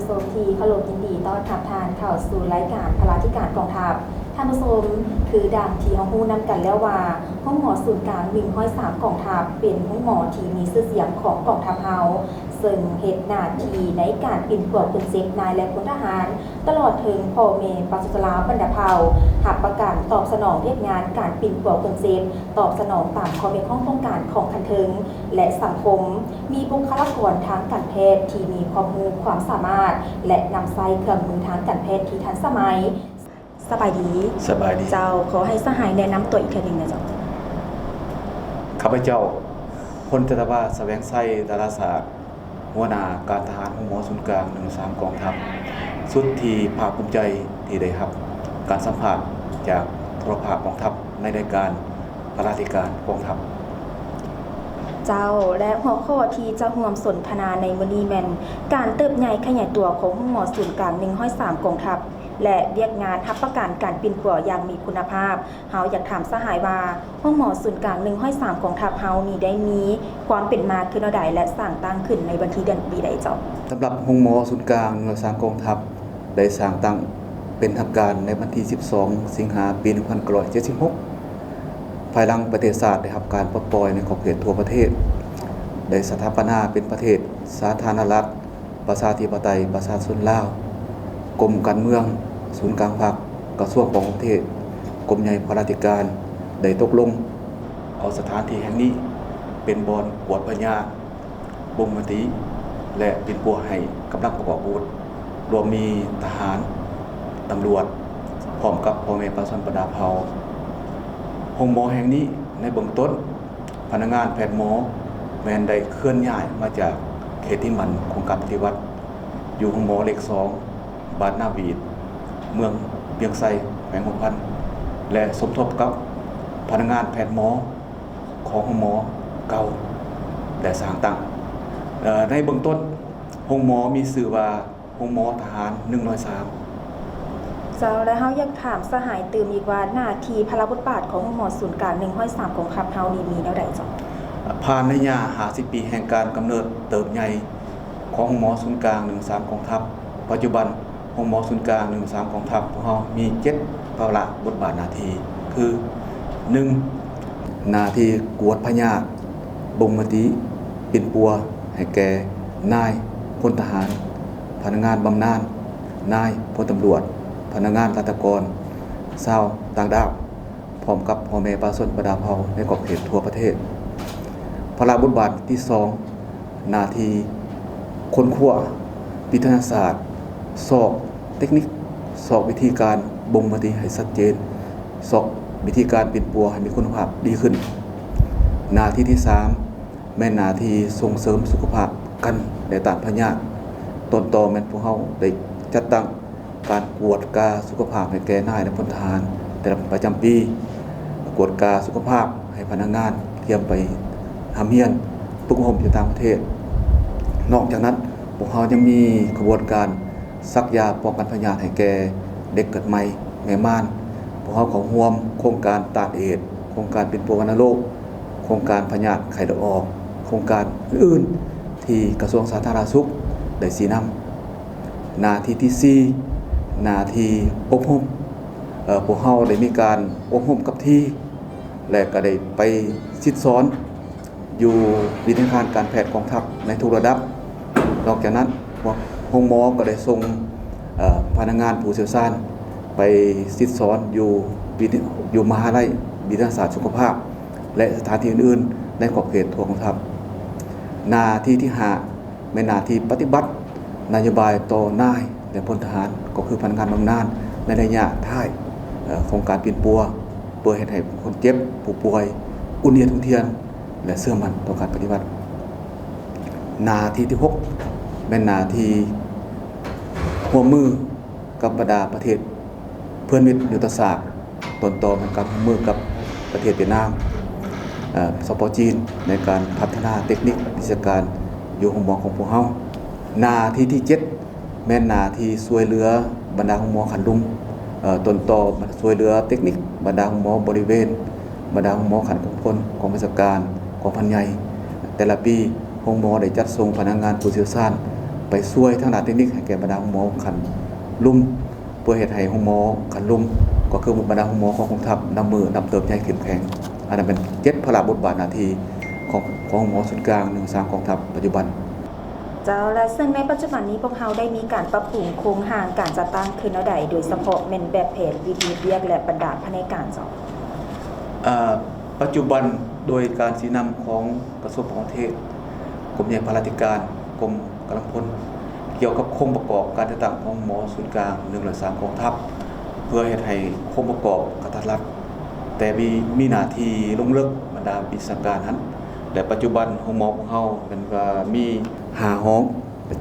ຊົມທີ່ເຄົາລົບ, ຍິນດີຕ້ອນຮັບທ່ານເຂົ້າສູ່ລາຍການພະລາທິການກອງທັບ. ທ່ານຜູ້ຊົມ, ຄືດັ່ງທີ່ເຮົາຮູ້ນຳກັນແລ້ວວ່າ ໂຮງໝໍສູນກາງໜຶ່ງຮ້ອຍສາມກອງທັບ ເປັນໂຮງໝໍທີ່ມີຊື່ສຽງຂອງກອງທັບເຮົາ, ເຊິ່ງເຮັດໜ້າທີ່ໃນການປິ່ນປົວຄົນເຈັບ, ນາຍ ແລະ ພົນທະຫານ, ຕະຫຼອດເຖິງພໍ່ແມ່ປະຊາຊົນລາວບັນດາເຜົ່າ, ຮັບປະກັນຕອບສະໜອງວຽກງານການປິ່ນປົວຄົນເຈັບ, ຕອບສະໜອງຕາມຂໍ້ຮຽກຮ້ອງຕ້ອງການຂອງຂັ້ນເທິງ ແລະ ສັງຄົມ, ມີບຸກຄະລາກອນທາງການແພດທີ່ມີຄວາມຮູ້ຄວາມສາມາດ ແລະ ນຳໃຊ້ເຄື່ອງມືທາງການແພດທີ່ທັນສະໄໝ. ສະບາຍດີ. ສະບາຍດີ. ເຈົ້າ, ຂໍໃຫ້ສະຫາຍແນະນຳຕົວອີກເທື່ອໜຶ່ງແດ່ເຈົ້າ. ຂ້າພະເຈົ້າ ພົນຈັດຕະວາ ສະແຫວງໄຊ ດາລາສາດ, ຫົວໜ້າການທະຫານໂຮງໝໍສູນກາງໜຶ່ງສາມກອງທັບ, ສຸດທີ່ພາກພູມໃຈທີ່ໄດ້ຮັບການສຳພາດຈາກໂທລະພາບກອງທັບໃນລາຍການພະລາທິການກອງທັບ. ເຈົ້າ, ແລະ ຫົວຂໍ້ທີ່ຈະຮ່ວມສົນທະນາໃນມື້ນີ້ແມ່ນ ການເຕີບໃຫຍ່ຂະຫຍາຍຕົວຂອງໂຮງໝໍສູນກາງໜຶ່ງຮ້ອຍສາມກອງທັບ ແລະ ວຽກງານຮັບປະກັນການປິ່ນປົວຢ່າງມີຄຸນນະພາບ. ເຮົາຢາກຖາມສະຫາຍວ່າ ໂຮງໝໍສູນກາງໜຶ່ງຮ້ອຍສາມກອງທັບເຮົານີ້ໄດ້ມີຄວາມເປັນມາຄືແນວໃດ ແລະ ສ້າງຕັ້ງຂຶ້ນໃນວັນທີເດືອນປີໃດເຈົ້າ? ສຳລັບໂຮງໝໍສູນກາງໜຶ່ງຮ້ອຍສາມກອງທັບ ໄດ້ສ້າງຕັ້ງເປັນທາງການໃນວັນທີສິບສອງ ສິງຫາ ປີໜຶ່ງພັນເກົ້າຮ້ອຍເຈັດສິບຫົກ ພາຍຫຼັງປະເທດຊາດໄດ້ຮັບການປົດປ່ອຍໃນຂອບເຂດທົ່ວປະເທດ, ໄດ້ສະຖາປະນາເປັນປະເທດສາທາລະນະລັດ ປະຊາທິປະໄຕປະຊາຊົນລາວ, ກົມການເມືອງ, ສູນກາງພັກ, ກະຊວງປ້ອງກັນປະເທດ, ກົມໃຫຍ່ພະລາທິການ ໄດ້ຕົກລົງເອົາສະຖານທີ່ແຫ່ງນີ້ເປັນບ່ອນກວດພະຍາດ, ບົ່ງມະຕິ ແລະ ປິ່ນປົວໃຫ້ກຳລັງປະກອບອາວຸດ, ລວມມີທະຫານ, ຕຳຫຼວດ, ພ້ອມກັບພໍ່ແມ່ປະຊາຊົນບັນດາເຜົ່າ. ໂຮງໝໍແຫ່ງນີ້ໃນເບື້ອງຕົ້ນ ພະນັກງານແພດໝໍແມ່ນໄດ້ເຄື່ອນຍ້າຍມາຈາກເຂດທີ່ໝັ້ນຂອງການປະຕິວັດ ຢູ່ໂຮງໝໍເລກສອງ ບ້ານນາຫວີດ ເມືອງວຽງໄຊ ແຂວງຫົວພັນ ແລະ ສົມທົບກັບພະນັກງານແພດໝໍຂອງໂຮງໝໍເກົ່າ ແລະ ສ້າງຕັ້ງ. ເອີ ໃນເບື້ອງຕົ້ນ ໂຮງໝໍມີຊື່ວ່າ ໂຮງໝໍທະຫານໜຶ່ງຮ້ອຍສາມ. ເຈົ້າ, ແລະ ເຮົາຢາກຖາມສະຫາຍຕື່ມອີກວ່າ ໜ້າທີ່ພາລະບົດບາດຂອງໂຮງໝໍສູນກາງໜຶ່ງຮ້ອຍສາມກອງທັບເຮົານີ້ມີແນວໃດເຈົ້າ? ຜ່ານໄລຍະຫ້າສິບປີແຫ່ງການກຳເນີບເຕີບໃຫຍ່ຂອງໂຮງໝໍສູນກາງໜຶ່ງສາມກອງທັບ, ປັດຈຸບັນໂຮງໝໍສູນກາງໜຶ່ງສາມກອງທັບພວກເຮົາມີເຈັດພາລະບົດບາດໜ້າທີ່ ຄື ໜຶ່ງ ໜ້າທີ່ກວດພະຍາດ, ບົ່ງມະຕິ, ປິ່ນປົວໃຫ້ແກ່ນາຍພົນທະຫານ, ພະນັກງານບຳນານ, ນາຍພົນຕຳຫຼວດ, ພະນັກງານລັດຖະກອນຊາວຕ່າງດ້າວ, ພ້ອມກັບພໍ່ແມ່ປະຊາຊົນບັນດາເຜົ່າໃນຂອບເຂດທົ່ວປະເທດ. ພາລະບົດບາດທີສອງ ໜ້າທີ່ຄົ້ນຄວ້າວິທະຍາສາດ, ຊອກເຕັກນິກ, ຊອກວິທີການບົ່ງມະຕິໃຫ້ຊັດເຈນ, ຊອກວິທີການປິ່ນປົວໃຫ້ມີຄຸນນະພາບດີຂຶ້ນ. ໜ້າທີ່ທີສາມ ແມ່ນໜ້າທີ່ສົ່ງເສີມສຸຂະພາບກັນ ແລະ ຕ້ານພະຍາດ. ຕົ້ນຕໍແມ່ນພວກເຮົາໄດ້ຈັດຕັ້ງ ການກວດກາສຸຂະພາບໃຫ້ແກ່ນາຍ ແລະ ພົນທະຫານແຕ່ລະປະຈຳປີ, ກວດກາສຸຂະພາບໃຫ້ພະນັກງານກຽມໄປຮ່ຳຮຽນຝຶກອົບຮົມຢູ່ຕ່າງປະເທດ. ນອກຈາກນັ້ນ, ພວກເຮົາຍັງມີຂະບວນການສັກຢາປ້ອງກັນພະຍາດໃຫ້ແກ່ເດັກເກີດໃໝ່, ແມ່ມ່ານ. ພວກເຮົາເຂົ້າຮ່ວມໂຄງການຕ້ານເອດ, ໂຄງການປິ່ນປົວວັນນະໂລກ, ໂຄງການພະຍາດໄຂ້ເລືອດອອກ, ໂຄງການອື່ນໆທີ່ກະຊວງສາທາລະນະສຸກໄດ້ຊີ້ນຳ. ໜ້າທີ່ທີສີ່ ໜ້າທີ່ອົບຮົມ. ເອີ ພວກເຮົາໄດ້ມີການອົບຮົມກັບທີ່ ແລະ ກໍໄດ້ໄປສິດສອນຢູ່ວິທະຍາຄານການແພດກອງທັບໃນທຸກລະດັບ. ນອກຈາກນັ້ນ, ພວກໂຮງໝໍກໍໄດ້ສົ່ງ ເອີ ພະນັກງານຜູ້ຊ່ຽວຊານໄປສິດສອນຢູ່ວິທະ ຢູ່ມະຫາໄລວິທະຍາສາດສຸຂະພາບ ແລະ ສະຖານທີ່ອື່ນໆໃນຂອບເຂດທົ່ວກອງທັບ. ໜ້າທີ່ທີຫ້າ ແມ່ນໜ້າທີ່ປະຕິບັດນະໂຍບາຍຕໍ່ນາຍ ແລະ ພົນທະຫານ ກໍຄືພະນັກງານບຳນານໃນໄລຍະທ້າຍ ເອີ ຂອງການປິ່ນປົວ ເພື່ອເຮັດໃຫ້ຄົນເຈັບ, ຜູ້ປ່ວຍ ອຸ່ນອຽນທຸ່ງທຽນ ແລະ ເຊື່ອໝັ້ນຕໍ່ການປະຕິບັດ. ໜ້າທີ່ທີຫົກ ແມ່ນໜ້າທີ່ຮ່ວມມືກັບບັນດາປະເທດ ເພື່ອນມິດຍຸດທະສາດ ຕົ້ນຕໍແມ່ນການຮ່ວມມືກັບປະເທດຫວຽດນາມ, ເອີ ສປ ຈີນ ໃນການພັດທະນາເຕັກນິກວິຊາການຢູ່ໂຮງໝໍຂອງພວກເຮົາ. ໜ້າທີ່ທີເຈັດ ແມ່ນໜ້າທີ່ຊ່ວຍເຫຼືອບັນດາໂຮງໝໍຂັ້ນລຸ່ມ, ເອີ ຕົ້ນຕໍຊ່ວຍເຫຼືອເຕັກນິກບັນດາໂຮງໝໍບໍລິເວນ, ບັນດາໂຮງໝໍຂັ້ນກອງພົນ, ກອງບັນຊາການ, ກອງພັນໃຫຍ່. ແຕ່ລະປີ ໂຮງໝໍໄດ້ຈັດສົ່ງພະນັກງານຜູ້ຊ່ຽວຊານ ໄປຊ່ວຍທາງດ້ານເຕັກນິກໃຫ້ແກ່ບັນດາໂຮງໝໍຂັ້ນລຸ່ມ ເພື່ອເຮັດໃຫ້ໂຮງໝໍຂັ້ນລຸ່ມ ກໍຄືບັນດາໂຮງໝໍຂອງກອງທັບ ນັບມື້ນັບເຕີບໃຫຍ່ເຂັ້ມແຂງ. ອັນນັ້ນແມ່ນເຈັດພາລະບົດບາດໜ້າທີ່ຂອງ ຂອງໂຮງໝໍສູນກາງໜຶ່ງສາມກອງທັບປັດຈຸບັນ. ເຈົ້າ ແລະ ເຊິ່ງໃນປັດຈຸບັນນີ້ພວກເຮົາໄດ້ມີການປັບປຸງໂຄງຮ່າງການຈັດຕັ້ງຄືແນວໃດ, ໂດຍສະເພາະແມ່ນແບບແຜນວິທີວຽກ ແລະ ບັນດາພະແນກການເຈົ້າ? ເອີ ປັດຈຸບັນໂດຍການຊີ້ນຳຂອງກະຊວງປະກອບປະເທດ, ກົມໃຫຍ່ພາລາທິການ, ກົມກຳລັງພົນ ກ່ຽວກັບໂຄງປະກອບການຈັດຕັ້ງຂອງໂຮງໝໍສູນກາງໜຶ່ງຮ້ອຍສາມກອງທັບ ເພື່ອເຮັດໃຫ້ໂຄງປະກອບກະທັດລັດ, ແຕ່ມີ ມີໜ້າທີ່ລົງເລິກບັນດາວິຊາການຫັ້ນ ແລະ ປັດຈຸບັນໂຮງໝໍຂອງເຮົາແມ່ນວ່າມີຫ້າຫ້ອງ,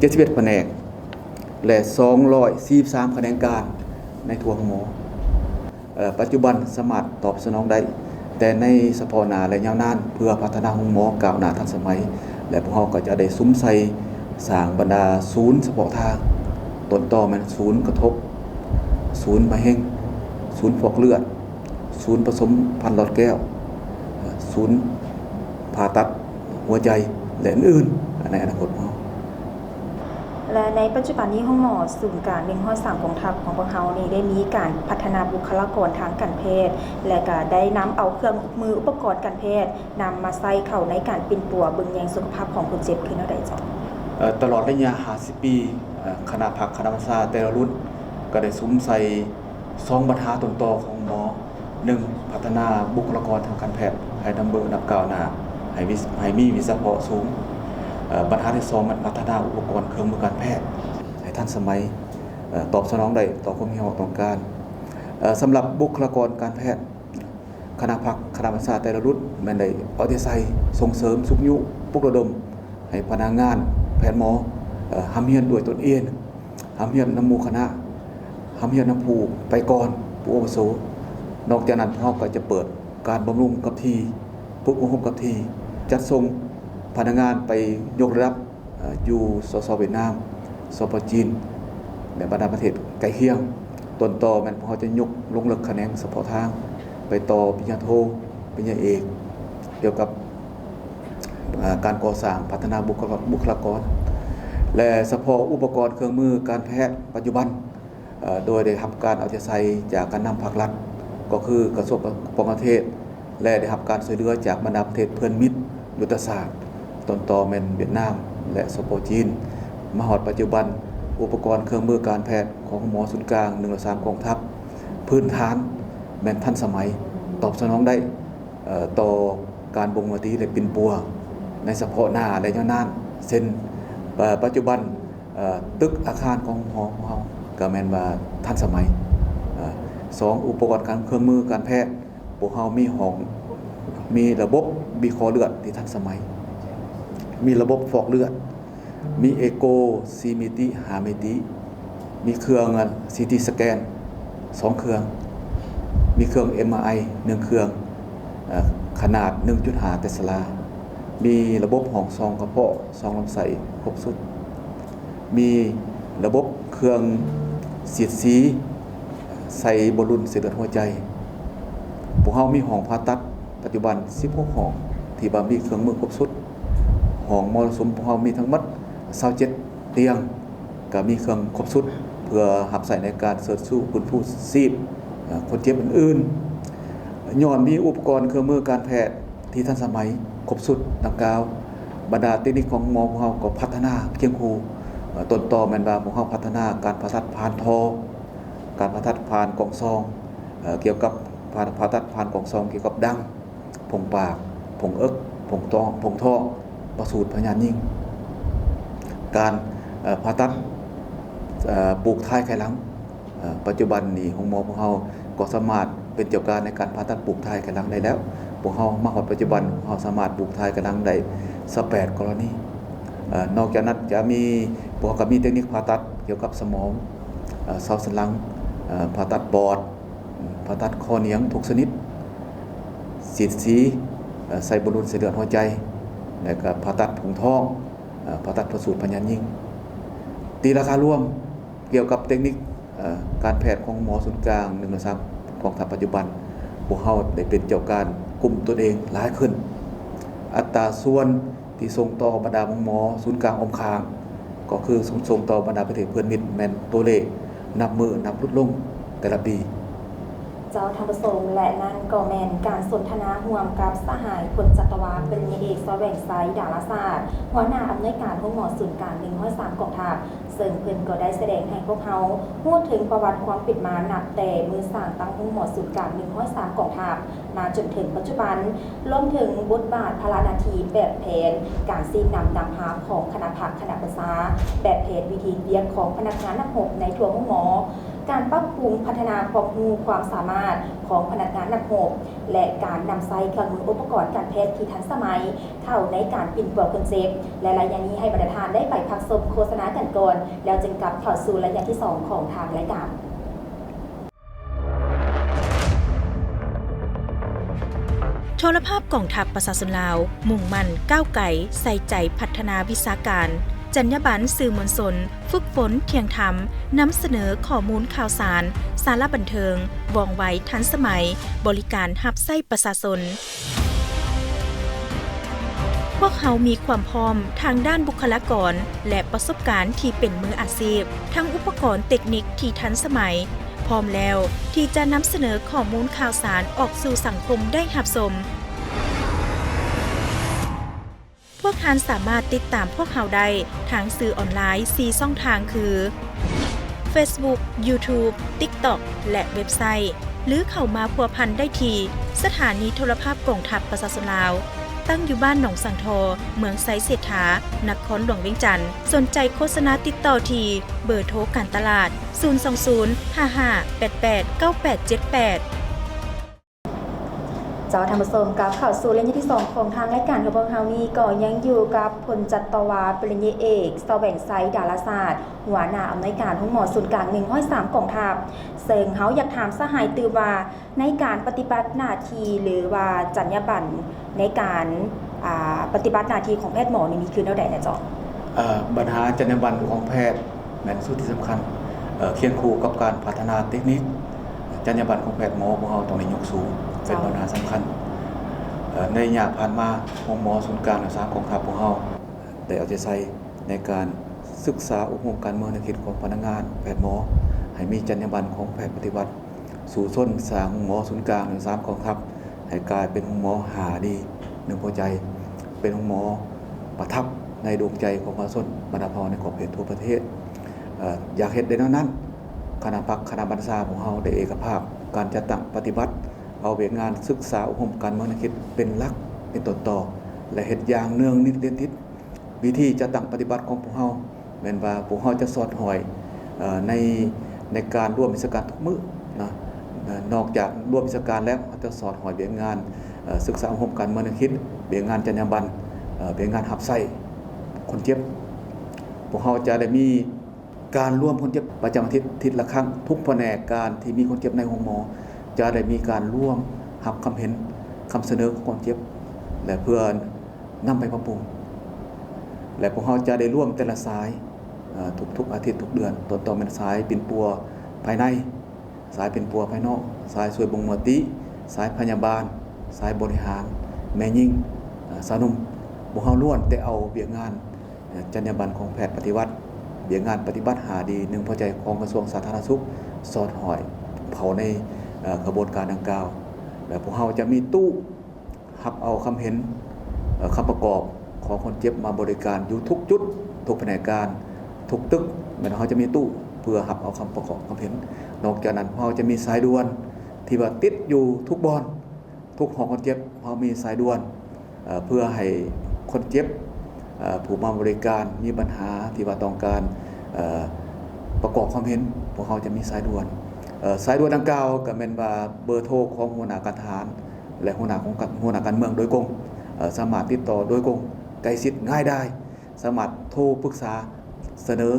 ເຈັດສິບເອັດພະແນກ ແລະ ສອງຮ້ອຍສີ່ສິບສາມຂະແໜງການໃນທົ່ວໂຮງໝໍ. ເອີ ປັດຈຸບັນສາມາດຕອບສະໜອງໄດ້ແຕ່ໃນສະເພາະໜ້າ ແລະ ຍາວນານ ເພື່ອພັດທະນາໂຮງໝໍກ້າວໜ້າທັນສະໄໝ ແລະ ພວກເຮົາກໍຈະໄດ້ສຸມໃສ່ສ້າງບັນດາສູນສະເພາະທາງ, ຕົ້ນຕໍແມ່ນສູນກະທົບ, ສູນມະເຮັງ, ສູນຟອກເລືອດ, ສູນປະສົມພັນຫຼອດແກ້ວ, ສູນຜ່າຕັດຫົວໃຈ ແລະ ອື່ນໆ ໃນອະນາຄົດຂອງເຮົາ. ແລະ ໃນປັດຈຸບັນນີ້ ໂຮງໝໍສູນກາງໜຶ່ງຮ້ອຍສາມກອງທັບຂອງພວກເຮົານີ້ ໄດ້ມີການພັດທະນາບຸກຄະລາກອນທາງການແພດ ແລະ ກະໄດ້ນຳເອົາເຄື່ອງມືອຸປະກອນການແພດ ນຳມາໃຊ້ເຂົ້າໃນການປິ່ນປົວເບິ່ງແຍງສຸຂະພາບຂອງຄົນເຈັບຄືແນວໃດເຈົ້າ? ເອີ ຕະຫຼອດໄລຍະຫ້າສິບປີ, ເອີ ຄະນະພັກຄະນະບັນຊາແຕ່ລະລຸ້ນ ກໍໄດ້ສຸມໃສ່ສອງບັນຫາຕົ້ນຕໍຂອງໂຮງໝໍ. ໜຶ່ງ, ພັດທະນາບຸກຄະລາກອນທາງການແພດໃຫ້ນັບມື້ນັບກ້າວໜ້າ, ໃຫ້ມີ ໃຫ້ມີວິຊາສະເພາະສູງ. ເອີ ບັນຫາທີສອງ ແມ່ນພັດທະນາອຸປະກອນເຄື່ອງມືການແພດໃຫ້ທັນສະໄໝ, ເອີ ຕອບສະໜອງໄດ້ຕໍ່ຄວາມຮຽກຮ້ອງຕ້ອງການ. ເອີ ສຳລັບບຸກຄະລາກອນການແພດ, ຄະນະພັກຄະນະບັນຊາແຕ່ລະລຸ້ນແມ່ນໄດ້ເອົາໃຈໃສ່ສົ່ງເສີມ, ຊຸກຍູ້, ປຸກລະດົມໃຫ້ພະນັກງານແພດໝໍ ເອີ ຮ່ຳຮຽນດ້ວຍຕົນເອງ, ຮ່ຳຮຽນນຳໝູ່ຄະນະ, ຮ່ຳຮຽນນຳຜູ້ໄປກ່ອນ, ຜູ້ອາວຸໂສ. ນອກຈາກນັ້ນ ພວກເຮົາກໍຈະເປີດການບຳລຸງກັບທີ່, ຝຶກອົບຮົມກັບທີ່, ຈັດສົ່ງພະນັກງານໄປຍົກລະດັບ ເອີ ຢູ່ ສສ ຫວຽດນາມ, ສປ ຈີນ ແລະ ບັນດາປະເທດໃກ້ຄຽງ. ຕົ້ນຕໍແມ່ນພວກເຮົາຈະຍົກລົງເລິກຂະແໜງສະເພາະທາງ ໄປຕໍ່ປະລິນຍາໂທ, ປະລິນຍາເອກ ກ່ຽວກັບ ເອີ ການກໍ່ສ້າງພັດທະນາບຸກຄະລາ ບຸກຄະລາກອນ ແລະ ສະເພາະອຸປະກອນເຄື່ອງມືການແພດປັດຈຸບັນ ເອີ ໂດຍໄດ້ຮັບການເອົາໃຈໃສ່ຈາກການນຳພາກລັດ ກໍຄືກະຊວງປ້ອງກັນປະເທດ ແລະ ໄດ້ຮັບການຊ່ວຍເຫຼືອຈາກບັນດາປະເທດເພື່ອນມິດຍຸດທະສາດ, ຕົ້ນຕໍແມ່ນຫວຽດນາມ ແລະ ສປ ຈີນ. ມາຮອດປັດຈຸບັນ, ອຸປະກອນເຄື່ອງມືການແພດຂອງໂຮງໝໍສູນກາງໜຶ່ງຮ້ອຍສາມກອງທັບ ພື້ນຖານແມ່ນທັນສະໄໝ, ຕອບສະໜອງໄດ້ ເອີ ຕໍ່ການບົ່ງບອກຕີ ແລະ ປິ່ນປົວໃນສະເພາະໜ້າ ແລະ ຍາວນານ ເຊັ່ນ ເອີ ປັດຈຸບັນ ເອີ ຕຶກອາຄານຂອງໂຮງໝໍຂອງເຮົາກໍແມ່ນວ່າທັນສະໄໝ. ເອີ ສອງ ອຸປະກອນການ ເຄື່ອງມືການແພດ, ພວກເຮົາມີຫ້ອງ ມີລະບົບວິເຄາະເລືອດທີ່ທັນສະໄໝ, ມີລະບົບຟອກເລືອດ, ມີເອໂກສີ່ມິຕິ ຫ້າມິຕິ, ມີເຄື່ອງ ອາ ຊີທີສະແກນສອງເຄື່ອງ, ມີເຄື່ອງເອັມອາໄອໜຶ່ງເຄື່ອງ ເອີ ຂະໜາດໜຶ່ງຈຸດຫ້າເຕັສລາ, ມີລະບົບຫ້ອງສ່ອງກະເພາະ ສ່ອງລຳໄສ້ຄົບຊຸດ, ມີລະບົບເຄື່ອງສີດສີ ໃສ່ໂບລຸນເສັ້ນເລືອດຫົວໃຈ. ພວກເຮົາມີຫ້ອງຜ່າຕັດປັດຈຸບັນສິບຫົກຫ້ອງ ທີ່ວ່າມີເຄື່ອງມືຄົບຊຸດ. ຫ້ອງມໍລະສຸມພວກເຮົາມີທັງໝົດຊາວເຈັດຕຽງ ກໍມີເຄື່ອງຄົບຊຸດ ເພື່ອຮັບໃຊ້ໃນການເສີດຊູຟື້ນຟູຊີບ ເອີ ຄົນເຈັບອື່ນໆ. ຍ້ອນມີອຸປະກອນເຄື່ອງມືການແພດທີ່ທັນສະໄໝຄົບຊຸດດັ່ງກ່າວ, ບັນດາເຕັກນິກຂອງໂຮງໝໍພວກເຮົາກໍພັດທະນາຄຽງຄູ່, ເອີ ຕົ້ນຕໍແມ່ນວ່າພວກເຮົາພັດທະນາການຜ່າຕັດຜ່ານທໍ່, ການຜ່າຕັດຜ່ານກອງຊອງ, ເອີ ກ່ຽວກັບຜ່າ ຜ່າຕັດຜ່ານກອງຊອງກ່ຽວກັບດັງ, ຜົງປາກ, ຜົງເອິກ, ຜົງທ້ອງ, ຜົງທ້ອງ, ປະສູດພະຍາດຍິງ, ການ ເອີ ຜ່າຕັດ ເອີ ປູກຖ່າຍໄຂ່ຫຼັງ. ເອີ ປັດຈຸບັນນີ້ໂຮງໝໍພວກເຮົາກໍສາມາດເປັນເຈົ້າການໃນການຜ່າຕັດປູກຖ່າຍໄຂ່ຫຼັງໄດ້ແລ້ວ. ພວກເຮົາມາຮອດປັດຈຸບັນ ເຮົາສາມາດປູກຖ່າຍໄຂ່ຫຼັງໄດ້ຊາວແປດກໍລະນີ. ເອີ ນອກຈາກນັ້ນຈະມີ ພວກເຮົາກໍມີເຕັກນິກຜ່າຕັດກ່ຽວກັບສະໝອງ, ເອີ ເສົາສັນຫຼັງ, ເອີ ຜ່າຕັດປອດ, ຜ່າຕັດຂໍ້ໜຽງທຸກຊະນິດ, ສີດສີ, ເອີ ໃສ່ໂບລຸນເສັ້ນເລືອດຫົວໃຈ ແລະ ກໍຜ່າຕັດຜົງທ້ອງ, ເອີ ຜ່າຕັດປະສູດພະຍາດຍິງ. ຕີລາຄາລວມ ກ່ຽວກັບເຕັກນິກ ເອີ ການແພດຂອງໂຮງໝໍສູນກາງໜຶ່ງຮ້ອຍສາມກອງທັບປັດຈຸບັນ, ພວກເຮົາໄດ້ເປັນເຈົ້າການກຸ່ມຕົນເອງຫຼາຍຂຶ້ນ. ອັດຕາສ່ວນທີ່ສົ່ງຕໍ່ບັນດາໂຮງໝໍສູນກາງອ້ອມຂ້າງ ກໍຄືສົ່ງໆຕໍ່ບັນດາປະເທດເພື່ອນມິດ ແມ່ນຕົວເລກນັບມື້ນັບຫຼຸດລົງແຕ່ລະປີ. ເຈົ້າທ່ານຜູ້ຊົມ ແລະ ນັ້ນກໍແມ່ນການສົນທະນາຮ່ວມກັບສະຫາຍ ພົນຈັດຕະວາ ປະລິນຍາເອກ ສະແຫວງໄຊ ດາລາສາດ ຫົວໜ້າອຳນວຍການໂຮງໝໍສູນກາງໜຶ່ງຮ້ອຍສາມກອງທັບ ເຊິ່ງເພິ່ນກໍໄດ້ສະແດງໃຫ້ພວກເຮົາຮູ້ເຖິງປະຫວັດຄວາມເປັນມານັບແຕ່ມື້ສ້າງຕັ້ງໂຮງໝໍສູນກາງໜຶ່ງຮ້ອຍສາມກອງທັບ ມາຈົນເຖິງປັດຈຸບັນ, ລວມເຖິງບົດບາດ, ພາລະໜ້າທີ່, ແບບແຜນການຊີ້ນຳນຳພາຂອງຄະນະພັກຄະນະບັນຊາ, ແບບແຜນວິທີວຽກຂອງພະນັກງານນັກຮົບໃນທົ່ວໂຮງໝໍ, ການປັບປຸງພັດທະນາຄວາມຮູ້ຄວາມສາມາດຂອງພະນັກງານນັກຮົບ ແລະ ການນຳໃຊ້ເຄື່ອງມືອຸປະກອນການແພດທີ່ທັນສະໄໝເຂົ້າໃນການປິ່ນປົວຄົນເຈັບ ແລະ ໄລຍະນີ້ໃຫ້ບັນດາທ່ານໄດ້ໄປພັກຊົມໂຄສະນາກັນກ່ອນ ແລ້ວຈຶ່ງກັບເຂົ້າສູ່ໄລຍະທີສອງຂອງທາງລາຍການ. ໂທລະພາບກອງທັບປະຊາຊົນລາວ ມຸ່ງໝັ້ນກ້າວໄກ ໃສ່ໃຈພັດທະນາວິຊາການ, ຈັນຍາບັນສື່ມວນຊົນ, ຝຶກຝົນທ່ຽງທຳ, ນຳສະເໜີຂໍ້ມູນຂ່າວສານ, ສາລະບັນເທີງ, ວ່ອງໄວ, ທັນສະໄໝ, ບໍລິການຮັບໃຊ້ປະຊາຊົນ. ພວກເຮົາມີຄວາມພ້ອມທາງດ້ານບຸກຄະລາກອນ ແລະ ປະສົບການທີ່ເປັນມືອາຊີບ, ທັງອຸປະກອນເຕັກນິກທີ່ທັນສະໄໝ, ພ້ອມແລ້ວທີ່ຈະນຳສະເໜີຂໍ້ມູນຂ່າວສານອອກສູ່ສັງຄົມໄດ້ຮັບຊົມ. ພວກທ່ານສາມາດຕິດຕາມພວກເຮົາໄດ້ທາງສື່ອອນລາຍສີ່ຊ່ອງທາງຄື ເຟສບຸກ, ຢູທູບ, ຕິກຕັອກ ແລະ ເວັບໄຊ, ຫຼື ເຂົ້າມາພົວພັນໄດ້ທີ່ສະຖານີໂທລະພາບກອງທັບປະຊາຊົນລາວ, ຕັ້ງຢູ່ບ້ານໜອງສັງທໍ, ເມືອງໄຊເສດຖາ, ນະຄອນຫຼວງວຽງຈັນ. ສົນໃຈໂຄສະນາຕິດຕໍ່ທີ່ເບີໂທການຕະຫຼາດ ສູນສອງສູນ ຫ້າຫ້າ ແປດແປດ ເກົ້າແປດເຈັດແປດ. ເຈົ້າທ່ານຜູ້ຊົມ, ກັບເຂົ້າສູ່ໄລຍະທີສອງຂອງທາງລາຍການຂອງພວກເຮົານີ້ ກໍຍັງຢູ່ກັບພົນຈັດຕະວາ ປະລິນຍາເອກ ສະແຫວງໄຊ ດາລາສາດ ຫົວໜ້າອຳນວຍການໂຮງໝໍສູນກາງໜຶ່ງຮ້ອຍສາມກອງທັບ, ເຊິ່ງເຮົາຢາກຖາມສະຫາຍຕື່ມວ່າ ໃນການປະຕິບັດໜ້າທີ່ ຫຼືວ່າຈັນຍາບັນໃນການ ອ່າ ປະຕິບັດໜ້າທີ່ຂອງແພດໝໍນີ້ ມີຄືແນວໃດແດ່ເຈົ້າ? ເອີ ບັນຫາຈັນຍາບັນຂອງແພດແມ່ນສິ່ງທີ່ສຳຄັນ ເອີ ຄຽງຄູ່ກັບການພັດທະນາເຕັກນິກ, ຈັນຍາບັນຂອງແພດໝໍພວກເຮົາຕ້ອງໄດ້ຍົກສູງ ເປັນບັນຫາສຳຄັນ. ເອີ ໃນໄລຍະຜ່ານມາ ໂຮງໝໍສູນກາງທັງສາມກອງທັບພວກເຮົາໄດ້ເອົາໃຈໃສ່ໃນການສຶກສາອົບຮົມການເມືອງແນວຄິດຂອງພະນັກງານແພດໝໍ ໃຫ້ມີຈັນຍາບັນຂອງແພດປະຕິວັດ ສູ້ຊົນສ້າງໂຮງໝໍສູນກາງທັງສາມກອງທັບ ໃຫ້ກາຍເປັນໂຮງໝໍຫ້າດີໜຶ່ງຫົວໃຈ, ເປັນໂຮງໝໍປະທັບໃນດວງໃຈຂອງປະຊາຊົນບັນດາເຜົ່າໃນຂອບເຂດທົ່ວປະເທດ. ເອີ ຢາກເຮັດໄດ້ແນວນັ້ນ, ຄະນະພັກຄະນະບັນຊາຂອງເຮົາໄດ້ເອກະພາບການຈັດຕັ້ງປະຕິບັດ ເອົາວຽກງານສຶກສາອົບຮົມການເມືອງແນວຄິດເປັນຫຼັກເປັນຕົ້ນຕໍ ແລະ ເຮັດຢ່າງເນື່ອງນິດລຽນຕິດ. ວິທີຈັດຕັ້ງປະຕິບັດຂອງພວກເຮົາແມ່ນວ່າ ພວກເຮົາຈະສອດຫ້ອຍ ເອີ ໃນ ໃນການລວມວິຊາການທຸກມື້ນະ. ນອກຈາກລວມວິຊາການແລ້ວ ເຮົາຈະສອດຫ້ອຍວຽກງານ ເອີ ສຶກສາອົບຮົມການເມືອງແນວຄິດ, ວຽກງານຈັນຍາບັນ, ເອີ ວຽກງານຮັບໃຊ້ຄົນເຈັບ. ພວກເຮົາຈະໄດ້ມີ ການລວມຄົນເຈັບປະຈຳອາທິດ ທິດລະຄັ້ງ. ທຸກພະແນກການທີ່ມີຄົນເຈັບໃນໂຮງໝໍ ຈະໄດ້ມີການລວມຮັບຄຳເຫັນ, ຄຳສະເໜີຂອງຄົນເຈັບ ແລະ ເພື່ອນຳໄປປັບປຸງ. ແລະ ພວກເຮົາຈະໄດ້ລວມແຕ່ລະສາຍ ເອີ ທຸກໆອາທິດ, ທຸກເດືອນ, ຕົ້ນຕໍແມ່ນສາຍປິ່ນປົວພາຍໃນ, ສາຍປິ່ນປົວພາຍນອກ, ສາຍຊ່ວຍບົ່ງມະຕິ, ສາຍພະຍາບານ, ສາຍບໍລິຫານ, ແມ່ຍິງ, ເອີ ຊາວໜຸ່ມ. ພວກເຮົາລ້ວນແຕ່ເອົາວຽກງານ ຈັນຍາບັນຂອງແພດປະຕິວັດ, ວຽກງານປະຕິບັດຫ້າດີໜຶ່ງພໍໃຈຂອງກະຊວງສາທາລະນະສຸກ ສອດຫ້ອຍເຂົ້າໃນ ເອີ ຂະບວນການດັ່ງກ່າວ. ແລະ ພວກເຮົາຈະມີຕູ້ຮັບເອົາຄຳເຫັນ, ເອີ ຄຳປະກອບຂອງຄົນເຈັບມາບໍລິການຢູ່ທຸກຈຸດ, ທຸກພະແນກການ, ທຸກຕຶກ, ແມ່ນເຮົາຈະມີຕູ້ເພື່ອຮັບເອົາຄຳປະກອບຄຳເຫັນ. ນອກຈາກນັ້ນ ພວກເຮົາຈະມີສາຍດ່ວນທີ່ວ່າຕິດຢູ່ທຸກບ່ອນ, ທຸກຫໍຄົນເຈັບ ເຮົາມີສາຍດ່ວນ ເອີ ເພື່ອໃຫ້ຄົນເຈັບ ເອີ ຜູ້ມາບໍລິການມີບັນຫາທີ່ວ່າຕ້ອງການ ເອີ ປະກອບຄວາມເຫັນ, ພວກເຮົາຈະມີສາຍດ່ວນ. ເອີ ສາຍດ່ວນດັ່ງກ່າວກໍແມ່ນວ່າເບີໂທຂອງຫົວໜ້າການທະຫານ ແລະ ຫົວໜ້າຂອງການ ຫົວໜ້າການເມືອງໂດຍກົງ, ເອີ ສາມາດຕິດຕໍ່ໂດຍກົງ, ໃກ້ຊິດ, ງ່າຍດາຍ. ສາມາດໂທປຶກສາສະເໜີ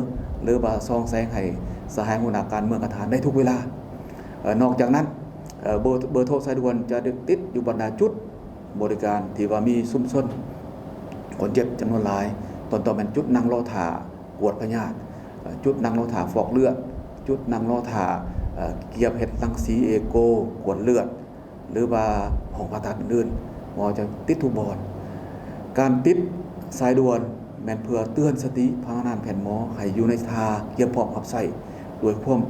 ຫຼືວ່າສ່ອງແສງໃຫ້ສະຫາຍຫົວໜ້າການເມືອງການທະຫານໄດ້ທຸກເວລາ. ເອີ ນອກຈາກນັ້ນ ເອີ ເບີ ເບີໂທສາຍດ່ວນຈະໄດ້ຕິດຢູ່ບັນດາຈຸດບໍລິການທີ່ວ່າມີຊຸມຊົນຄົນເຈັບຈຳນວນຫຼາຍ, ຕົ້ນຕໍແມ່ນຈຸດນັ່ງລໍຖ້າກວດພະຍາດ, ເອີ ຈຸດນັ່ງລໍຖ້າຟອກເລືອດ, ຈຸດນັ່ງລໍຖ້າ ເອີ ກຽມເຮັດລັງສີເອໂກກວດເລືອດ ຫຼືວ່າຫ້ອງຜ່າຕັດອື່ນໆ ເຮົາຈະຕິດທຸກບ່ອນ. ການຕິດສາຍດ່ວນ ແມ່ນເພື່ອເຕືອນສະຕິພະນັກງານແພດໝໍໃຫ້ຢູ່ໃນທ່າກຽມພ້ອມຮັບໃຊ້ດ້ວຍຄວາມ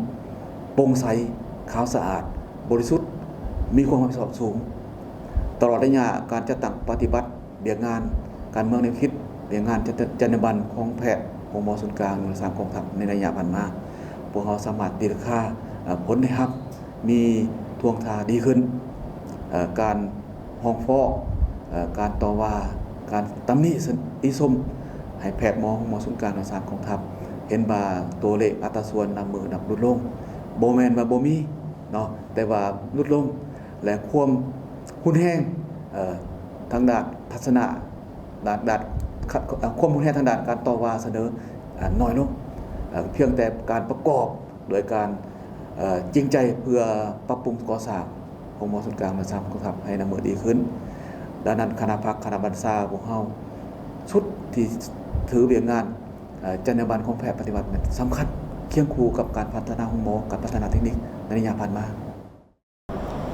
ໂປ່ງໃສ, ຂາວສະອາດ, ບໍລິສຸດ, ມີຄວາມຮັບຜິດຊອບສູງ. ຕະຫຼອດໄລຍະການຈັດຕັ້ງປະຕິບັດວຽກງານການເມືອງແນວຄິດ, ວຽກງານຈັນຍາບັນຂອງແພດໂຮງໝໍສູນກາງໜ່ວຍສາມກອງທັບໃນໄລຍະຜ່ານມາ, ພວກເຮົາສາມາດຕີລາຄາ ເອີ ຜົນໄດ້ຮັບ ມີທ່ວງທ່າດີຂຶ້ນ. ເອີ ການຮ້ອງຟ້ອງ, ເອີ ການຕໍ່ວ່າ, ການຕຳໜິຕິຊົມໃຫ້ແພດໝໍ ໂຮງໝໍສູນກາງທັງສາມກອງທັບ ເຫັນວ່າຕົວເລກອັດຕາສ່ວນນັບມື້ນັບຫຼຸດລົງ, ບໍ່ແມ່ນວ່າບໍ່ມີເນາະ, ແຕ່ວ່າຫຼຸດລົງ ແລະ ຄວາມຮຸນແຮງ ເອີ ທາງດ້ານທັດສະນະ ດ້ານ ດ້ານ ຄ- ຄ- ຄວາມຮຸນແຮງທາງດ້ານການຕໍ່ວ່າສະເໜີ ອາ ນ້ອຍລົງ, ເອີ ພຽງແຕ່ການປະກອບດ້ວຍການ ເອີ ຈິງໃຈເພື່ອປັບປຸງກໍ່ສ້າງໂຮງໝໍສູນກາງທັງສາມກອງທັບໃຫ້ນັບມື້ດີຂຶ້ນ. ດັ່ງນັ້ນ ຄະນະພັກຄະນະບັນຊາພວກເຮົາ ຊຸດທີ່ຖືວຽກງານ ເອີ ຈັນຍາບັນຂອງແພດປະຕິບັດແມ່ນສຳຄັນ ຄຽງຄູ່ກັບການພັດທະນາໂຮງໝໍ, ການພັດທະນາເຕັກນິກໃນໄລຍະຜ່ານມາ.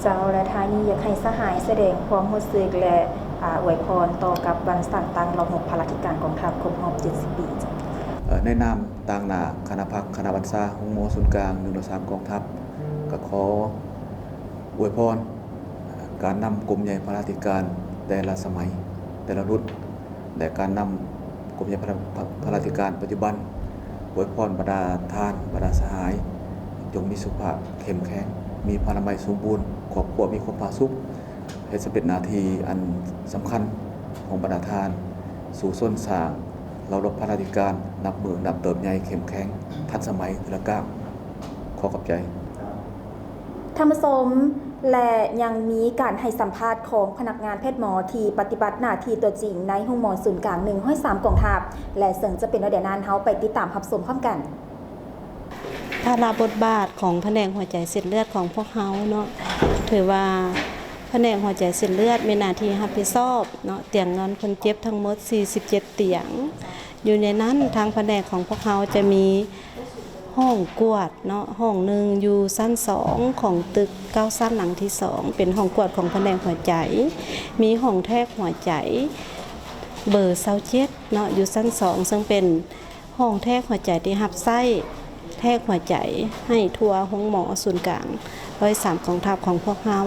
ເຈົ້າ ແລະ ທ້າຍນີ້ຢາກໃຫ້ສະຫາຍສະແດງຄວາມຮູ້ສຶກ ແລະ ອາ ອວຍພອນຕໍ່ກັບວັນສ້າງຕັ້ງລອງຫົກພະລາທິການກອງທັບຄົບຮອບເຈັດສິບປີ. ເຈົ້າ ເອີ ໃນນາມຕາງໜ້າຄະນະພັກຄະນະບັນຊາໂຮງໝໍສູນກາງໜຶ່ງໜ່ວຍສາມກອງທັບ ກໍຂໍອວຍພອນ ເອີ ການນຳກົມໃຫຍ່ພະລາທິການແຕ່ລະສະໄໝ ແຕ່ລະລຸ້ນ ແລະ ການນຳກົມໃຫຍ່ພະລາທິການປັດຈຸບັນ ອວຍພອນບັນດາທ່ານ ບັນດາສະຫາຍ ຈົ່ງມີສຸຂະພາບເຂັ້ມແຂງ, ມີພະລານາໄມສົມບູນ, ຄອບຄົວມີຄວາມຜາສຸກ, ເຮັດສຳເລັດໜ້າທີ່ອັນສຳຄັນຂອງບັນດາທ່ານ, ສູ້ຊົນສ້າງລາວດັບພະລາທິການ ນັບມື້ນັບເຕີບໃຫຍ່ເຂັ້ມແຂງ ທັນສະໄໝເທື່ອລະກ້າວ. ຂໍຂອບໃຈ. ທ່ານຜູ້ຊົມ ແລະ ຍັງມີການໃຫ້ສຳພາດຂອງພະນັກງານແພດໝໍທີ່ປະຕິບັດໜ້າທີ່ຕົວຈິງໃນໂຮງໝໍສູນກາງໜຶ່ງຮ້ອຍສາມກອງທັບ ແລະ ເຊິ່ງຈະເປັນແນວໃດນັ້ນ ເຮົາໄປຕິດຕາມຮັບຊົມພ້ອມກັນ. ພາລະບົດບາດຂອງພະແນກຫົວໃຈເສັ້ນເລືອດຂອງພວກເຮົາເນາະ ຖືວ່າພະແນກຫົວໃຈເສັ້ນເລືອດມີໜ້າທີ່ຮັບຜິດຊອບເນາະ ຕຽງນອນຄົນເຈັບທັງໝົດສີ່ສິບເຈັດຕຽງ. ຢູ່ໃນນັ້ນທາງພະແນກຂອງພວກເຮົາຈະມີຫ້ອງກວດເນາະ ຫ້ອງໜຶ່ງຢູ່ຊັ້ນສອງຂອງຕຶກເກົ້າຊັ້ນຫຼັງທີສອງ ເປັນຫ້ອງກວດຂອງພະແນກຫົວໃຈ, ມີຫ້ອງແທກຫົວໃຈເບີຊາວເຈັດເນາະ ຢູ່ຊັ້ນສອງ ເຊິ່ງເປັນຫ້ອງແທກຫົວໃຈທີ່ຮັບໃຊ້ແທກຫົວໃຈໃຫ້ທົ່ວໂຮງໝໍສູນກາງຮ້ອຍສາມກອງທັບຂອງພວກເຮົາ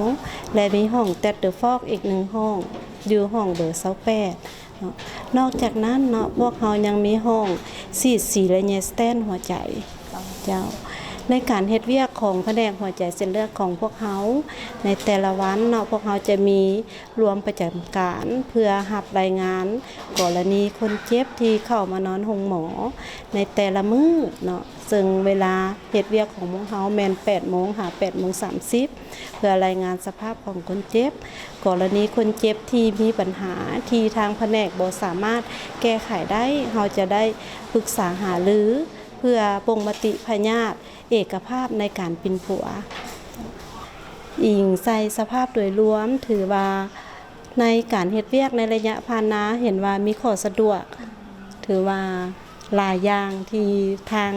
ແລະ ມີຫ້ອງແຕັດເດີຟອກອີກໜຶ່ງຫ້ອງ ຢູ່ຫ້ອງເບີຊາວແປດ. ເນາະ ນອກຈາກນັ້ນເນາະ ພວກເຮົາຍັງມີຫ້ອງສີດສີ ແລະ ແຍສແຕນຫົວໃຈເຈົ້າ. ໃນການເຮັດວຽກຂອງພະແນກຫົວໃຈເສັ້ນເລືອດຂອງພວກເຮົາ ໃນແຕ່ລະວັນເນາະ ພວກເຮົາຈະມີລວມປະຈຳການ ເພື່ອຮັບລາຍງານກໍລະນີຄົນເຈັບທີ່ເຂົ້າມານອນໂຮງໝໍໃນແຕ່ລະມື້ເນາະ. ເຊິ່ງເວລາເຮັດວຽກຂອງພວກເຮົາແມ່ນແປດໂມງຫາແປດໂມງສາມສິບ ເພື່ອລາຍງານສະພາບຂອງຄົນເຈັບ, ກໍລະນີຄົນເຈັບທີ່ມີບັນຫາທີ່ທາງພະແນກບໍ່ສາມາດແກ້ໄຂໄດ້ ເຮົາຈະໄດ້ປຶກສາຫາລືເພື່ອບົ່ງມະຕິພະຍາດເອກະພາບໃນການປິ່ນປົວ. ອີງໃສ່ສະພາບໂດຍລວມ ຖືວ່າໃນການເຮັດວຽກໃນໄລຍະຜ່ານມາເຫັນວ່າມີຂໍ້ສະດວກ ຖືວ່າຫຼາຍຢ່າງທີ່ທາງ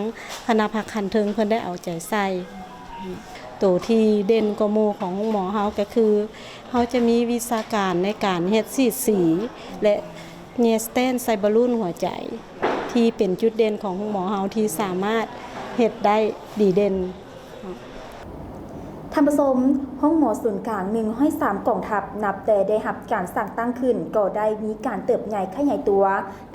ຄະນະພັກຂັ້ນເທິງເພິ່ນໄດ້ເອົາໃຈໃສ່. ໂຕທີ່ເດັ່ນກວ່າໝູ່ຂອງໂຮງໝໍເຮົາກໍຄື ເຮົາຈະມີວິຊາການໃນການເຮັດສີດສີ ແລະ ແຍສແຕນໃສ່ບາລູນຫົວໃຈ ທີ່ເປັນຈຸດເດັ່ນຂອງໂຮງໝໍເຮົາທີ່ສາມາດເຮັດໄດ້ດີເດັ່ນ. ທ່ານຜູ້ຊົມ, ໂຮງໝໍສູນກາງໜຶ່ງຮ້ອຍສາມກອງທັບ ນັບແຕ່ໄດ້ຮັບການສ້າງຕັ້ງຂຶ້ນ ກໍໄດ້ມີການເຕີບໃຫຍ່ຂະຫຍາຍຕົວ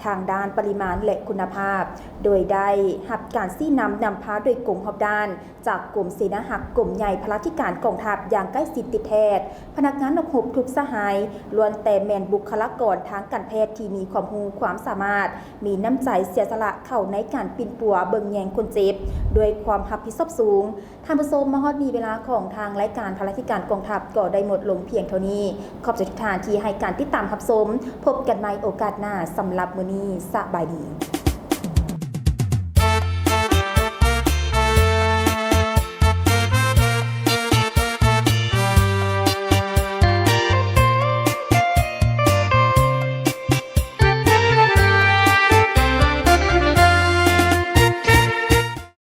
ທາງດ້ານປະລິມານ ແລະ ຄຸນນະພາບ ໂດຍໄດ້ຮັບການຊີ້ນຳນຳພາໂດຍກົງຮອບດ້ານ ຈາກກົມເສນາຮັກ ກົມໃຫຍ່ພະລາທິການກອງທັບຢ່າງໃກ້ຊິດຕິດແທດ. ພະນັກງານນັກຮົບທຸກສະຫາຍ ລ້ວນແຕ່ແມ່ນບຸກຄະລາກອນທາງການແພດທີ່ມີຄວາມຮູ້ຄວາມສາມາດ, ມີນ້ຳໃຈເສຍສະຫຼະເຂົ້າໃນການປິ່ນປົວເບິ່ງແຍງຄົນເຈັບ ດ້ວຍຄວາມຮັບຜິດຊອບສູງ. ທ່ານຜູ້ຊົມ, ມາຮອດນີ້ເວລາຂອງທາງລາຍການພະລາທິການກອງທັບກໍໄດ້ໝົດລົງພຽງເທົ່ານີ້. ຂອບໃຈທຸກທ່ານທີ່ໃຫ້ການຕິດຕາມຮັບຊົມ. ພົບກັນໃໝ່ໂອກາດໜ້າ. ສຳລັບມື້ນີ້, ສະບາຍດີ.